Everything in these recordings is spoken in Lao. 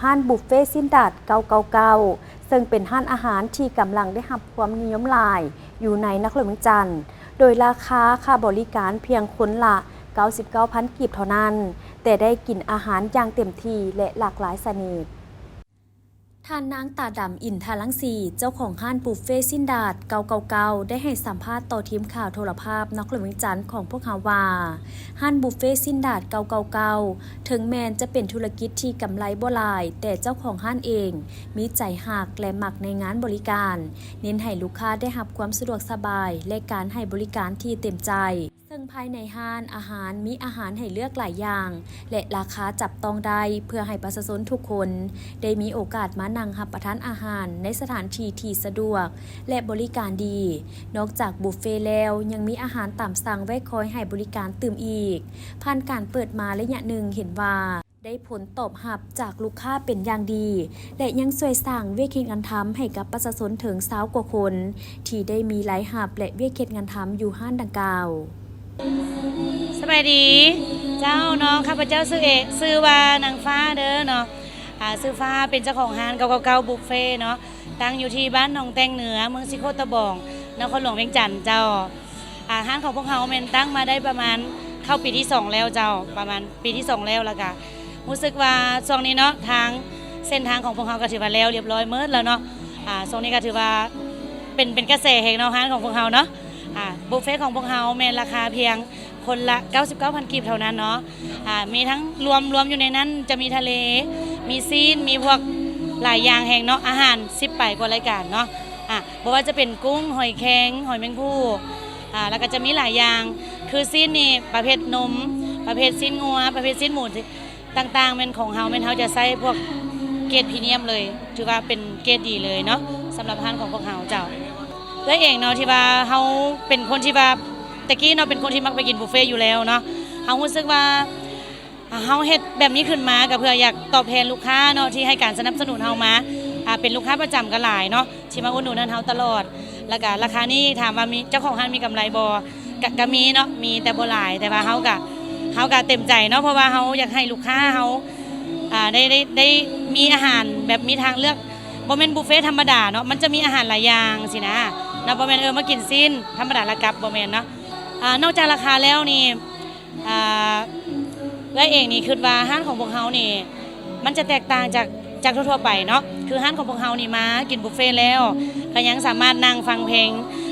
ຮ້ານບຸບເຟຊິນດາດເກົ້າເກົ້າເກົ້າ ເຊິ່ງເປັນຮ້ານອາຫານທີ່ກຳລັງໄດ້ຮັບຄວາມນິຍົມຫຼາຍຢູ່ໃນນະຄອນຫຼວງວຽງຈັນ, ໂດຍລາຄາຄ່າບໍລິການພຽງຄົນລະເກົ້າສິບເກົ້າພັນກີບເທົ່ານັ້ນ, ແຕ່ໄດ້ກິນອາຫານຢ່າງເຕັມທີ່ ແລະ ຫຼາກຫຼາຍຊະນິດ. ທ່ານນາງ ຕາດຳ ອິນທະລັງສີ ເຈົ້າຂອງຮ້ານບຸບເຟຊິນດາດເກົ້າເກົ້າເກົ້າ ໄດ້ໃຫ້ສຳພາດຕໍ່ທີມຂ່າວໂທລະພາບນະຄອນຫຼວງວຽງຈັນຂອງພວກເຮົາວ່າ, ຮ້ານບຸບເຟຊິນດາດເກົ້າເກົ້າເກົ້າ ເຖິງແມ່ນຈະເປັນທຸລະກິດທີ່ກຳໄລບໍ່ຫຼາຍ, ແຕ່ເຈົ້າຂອງຮ້ານເອງມີໃຈຮັກ ແລະ ມັກໃນງານບໍລິການ, ເນັ້ນໃຫ້ລູກຄ້າໄດ້ຮັບຄວາມສະດວກສະບາຍ ແລະ ການໃຫ້ບໍລິການທີ່ເຕັມໃຈ. ເຊິ່ງພາຍໃນຮ້ານອາຫານມີອາຫານໃຫ້ເລືອກຫຼາຍຢ່າງ ແລະ ລາຄາຈັບຕ້ອງໄດ້ ເພື່ອໃຫ້ປະຊາຊົນທຸກຄົນໄດ້ມີໂອກາດມານັ່ງຮັບປະທານອາຫານໃນສະຖານທີ່ທີ່ສະດວກ ແລະ ບໍລິການດີ. ນອກຈາກບຸບເຟແລ້ວ ຍັງມີອາຫານຕາມສັ່ງໄວ້ຄອຍໃຫ້ບໍລິການຕື່ມອີກ. ຜ່ານການເປີດມາໄລຍະໜຶ່ງ ເຫັນວ່າ ໄດ້ຜົນຕອບຮັບຈາກລູກຄ້າເປັນຢ່າງດີ ແລະ ຍັງຊ່ວຍສ້າງວຽກເຮັດງານທຳໃຫ້ກັບປະຊາຊົນເຖິງຊາວກວ່າຄົນ ທີ່ໄດ້ມີລາຍຮັບ ແລະ ວຽກເຮັດງານທຳຢູ່ຮ້ານດັ່ງກ່າວ. ສະບາຍດີເຈົ້າເນາະ, ຂ້າພະເຈົ້າຊື່ເອ ຊື່ວ່ານາງຟ້າເດີເນາະ, ອາ ຊື່ຟ້າ ເປັນເຈົ້າຂອງຮ້ານເກົ້າເກົ້າເກົ້າບຸບເຟເນາະ, ຕັ້ງຢູ່ທີ່ບ້ານໜອງແຕ່ງເໜືອ ເມືອງສີໂຄດຕະບອງ ນະຄອນຫຼວງວຽງຈັນເຈົ້າ. ອາ ຮ້ານຂອງພວກເຮົາແມ່ນຕັ້ງມາໄດ້ປະມານເຂົ້າປີທີສອງແລ້ວເຈົ້າ, ປະມານປີທີສອງແລ້ວ. ແລ້ວກະຮູ້ສຶກວ່າຊ່ວງນີ້ເນາະ ທາງເສັ້ນທາງຂອງພວກເຮົາກໍຖືວ່າແລ້ວລຽບລ້ອຍໝົດແລ້ວເນາະ. ອາ ຊ່ວງນີ້ກໍຖືວ່າເປັນ ເປັນກະແສແຮງເນາະ ຮ້ານຂອງພວກເຮົາເນາະ. ອາ ບຸບເຟຂອງພວກເຮົາແມ່ນລາຄາພຽງຄົນລະເກົ້າສິບເກົ້າພັນກີບເທົ່ານັ້ນເນາະ. ອາ ມີທັງລວມ ລວມຢູ່ໃນນັ້ນຈະມີທະເລ ມີຊີ້ນ ມີພວກຫຼາຍຢ່າງແຮງເນາະ, ອາຫານສິບປາຍກວ່າລາຍການເນາະ. ອາ ບໍ່ວ່າຈະເປັນກຸ້ງ, ຫອຍແຄງ, ຫອຍແມງພູ່, ອາ ແລ້ວກໍຈະມີຫຼາຍຢ່າງ ຄືຊີ້ນນີ້ປະເພດນົມ, ປະເພດຊີ້ນງົວ, ປະເພດຊີ້ນໝູຕ່າງໆ ແມ່ນຂອງເຮົາ ແມ່ນເຮົາຈະໃຊ້ພວກເກຣດພຣີມຽມເລີຍ, ຖືວ່າເປັນເກຣດດີເລີຍເນາະ ສຳລັບຮ້ານຂອງພວກເຮົາເຈົ້າ. ເອື້ອຍເອງເນາະ ທີ່ວ່າເຮົາເປັນຄົນທີ່ວ່າ ແຕ່ກີ້ເນາະ ເປັນຄົນທີ່ມັກໄປກິນບຸບເຟຢູ່ແລ້ວເນາະ, ເຮົາຮູ້ສຶກວ່າ ອ່າ ເຮົາເຮັດແບບນີ້ຂຶ້ນມາກໍເພື່ອຢາກຕອບແທນລູກຄ້າເນາະ ທີ່ໃຫ້ການສະໜັບສະໜູນເຮົາມາ, ອ່າ ເປັນລູກຄ້າປະຈຳກໍຫຼາຍເນາະ ທີ່ມາອຸດໜູນຮ້ານເຮົາຕະຫຼອດ. ແລ້ວກະລາຄານີ້ຖາມວ່າມີ ເຈົ້າຂອງຮ້ານມີກຳໄລບໍ່? ກະ ກະມີເນາະ ມີແຕ່ບໍ່ຫຼາຍ, ແຕ່ວ່າເຮົາກະ ເຮົາກະເຕັມໃຈເນາະ ເພາະວ່າເຮົາຢາກໃຫ້ລູກຄ້າເຮົາ ອ່າ ໄດ້ ໄດ້ ໄດ້ມີອາຫານແບບມີທາງເລືອກ, ບໍ່ແມ່ນບຸບເຟທຳມະດາເນາະ, ມັນຈະມີອາຫານຫຼາຍຢ່າງຊີ້ນະເນາະ, ບໍ່ແມ່ນ ເອີ ມາກິນຊີ້ນທຳມະດາແລ້ວກັບ, ບໍ່ແມ່ນເນາະ. ອ່າ ນອກຈາກລາຄາແລ້ວນີ້ ອ່າ ເອື້ອຍເອງນີ້ຄິດວ່າຮ້ານຂອງພວກເຮົານີ້ ມັນຈະແຕກຕ່າງຈາກ ຈາກທົ່ວໆໄປເນາະ, ຄືຮ້ານຂອງພວກເຮົານີ້ມາກິນບຸບເຟແລ້ວ ກໍຍັງສາມາດນັ່ງຟັງເພງ,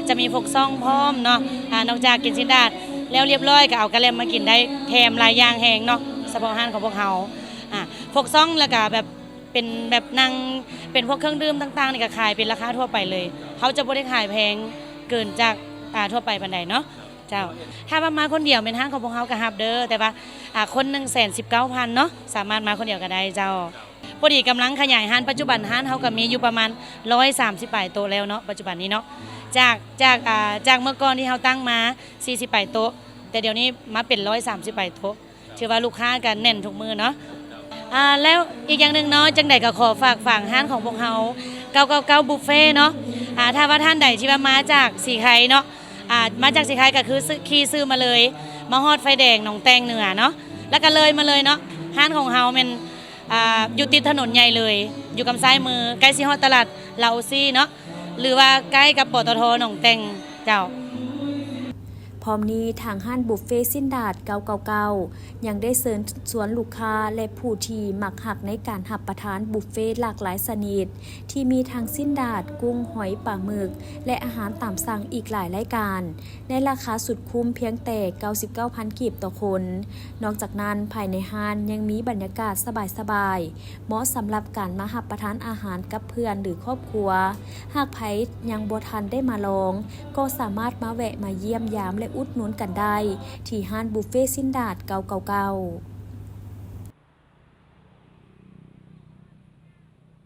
ຈະມີຟົກຊອງພ້ອມເນາະ. ອ່າ ນອກຈາກກິນຊີ້ນດາດແລ້ວລຽບລ້ອຍ ກໍເອົາກະແລັມມາກິນໄດ້, ແຖມຫຼາຍຢ່າງແຮງເນາະ ສະເພາະຮ້ານຂອງພວກເຮົາ. ອ່າ ຟົກຊອງ ແລ້ວກະແບບເປັນແບບນັ່ງ ເປັນພວກເຄື່ອງດື່ມຕ່າງໆນີ້ ກໍຂາຍເປັນລາຄາທົ່ວໄປເລີຍ, ເຮົາຈະບໍ່ໄດ້ຂາຍແພງເກີນຈາກ ອ່າ ທົ່ວໄປປານໃດເນາະ. ເຈົ້າ ຖ້າວ່າມາຄົນດຽວແມ່ນຮ້ານຂອງພວກເຮົາກໍຮັບເດີ, ແຕ່ວ່າ ອ່າ ຄົນໜຶ່ງແສນສິບເກົ້າພັນເນາະ, ສາມາດມາຄົນດຽວກໍໄດ້ເຈົ້າ. ພໍດີກຳລັງຂະຫຍາຍຮ້ານ, ປັດຈຸບັນຮ້ານເຮົາກໍມີຢູ່ປະມານຮ້ອຍສາມສິບປາຍໂຕະແລ້ວເນາະ, ປັດຈຸບັນນີ້ເນາະ, ຈາກ ຈາກ ອ່າ ຈາກເມື່ອກ່ອນທີ່ເຮົາຕັ້ງມາສີ່ສິບປາຍໂຕະ, ແຕ່ດຽວນີ້ມາເປັນຮ້ອຍສາມສິບປາຍໂຕະ. ຖືວ່າລູກຄ້າກໍແໜ້ນທຸກມື້ເນາະ. ອ່າ ແລ້ວອີກຢ່າງໜຶ່ງເນາະ, ຈັ່ງໃດກໍຂໍຝາກຝັງຮ້ານຂອງພວກເຮົາ ເກົ້າເກົ້າເກົ້າບຸບເຟເນາະ. ອ່າ ຖ້າວ່າທ່ານໃດທີ່ວ່າມາຈາກສີໄຄເນາະ, ອ່າ ມາຈາກສີໄຄກໍຄື ຂີ່ຊື່ມາເລີຍ, ມາຮອດໄຟແດງໜອງແຕ່ງເໜືອເນາະ, ແລ້ວກໍເລີຍມາເລີຍເນາະ. ຮ້ານຂອງເຮົາແມ່ນ ອ່າ ຢູ່ຕິດຖະໜົນໃຫຍ່ເລີຍ, ຢູ່ກຳຊ້າຍມື, ໃກ້ຊິຮອດຕະຫຼາດລາໂອຊີເນາະ, ຫຼືວ່າໃກ້ກັບ ປຕທ ໜອງແຕ່ງເຈົ້າ. ພ້ອມນີ້ ທາງຮ້ານບຸບເຟຊິນດາດເກົ້າເກົ້າເກົ້າ ຍັງໄດ້ເຊີນຊວນລູກຄ້າ ແລະ ຜູ້ທີ່ມັກຮັກໃນການຮັບປະທານບຸບເຟຫຼາກຫຼາຍຊະນິດ ທີ່ມີທັງຊິ້ນດາດ, ກຸ້ງ, ຫອຍ, ປາໝຶກ ແລະ ອາຫານຕາມສັ່ງອີກຫຼາຍລາຍການ ໃນລາຄາສຸດຄຸ້ມພຽງແຕ່ເກົ້າສິບເກົ້າພັນກີບຕໍ່ຄົນ. ນອກຈາກນັ້ນ, ພາຍໃນຮ້ານຍັງມີບັນຍາກາດສະບາຍໆ ເໝາະສຳລັບການມາຮັບປະທານອາຫານກັບເພື່ອນ ຫຼື ຄອບຄົວ. ຫາກໃຜຍັງບໍ່ທັນໄດ້ມາລອງ, ກໍສາມາດມາແວະມາຢ້ຽມຢາມ ແລະ ອຸດໜູນກັນໄດ້ ທີ່ຮ້ານບຸບເຟຊິນດາດເກົ້າເກົ້າເກົ້າ.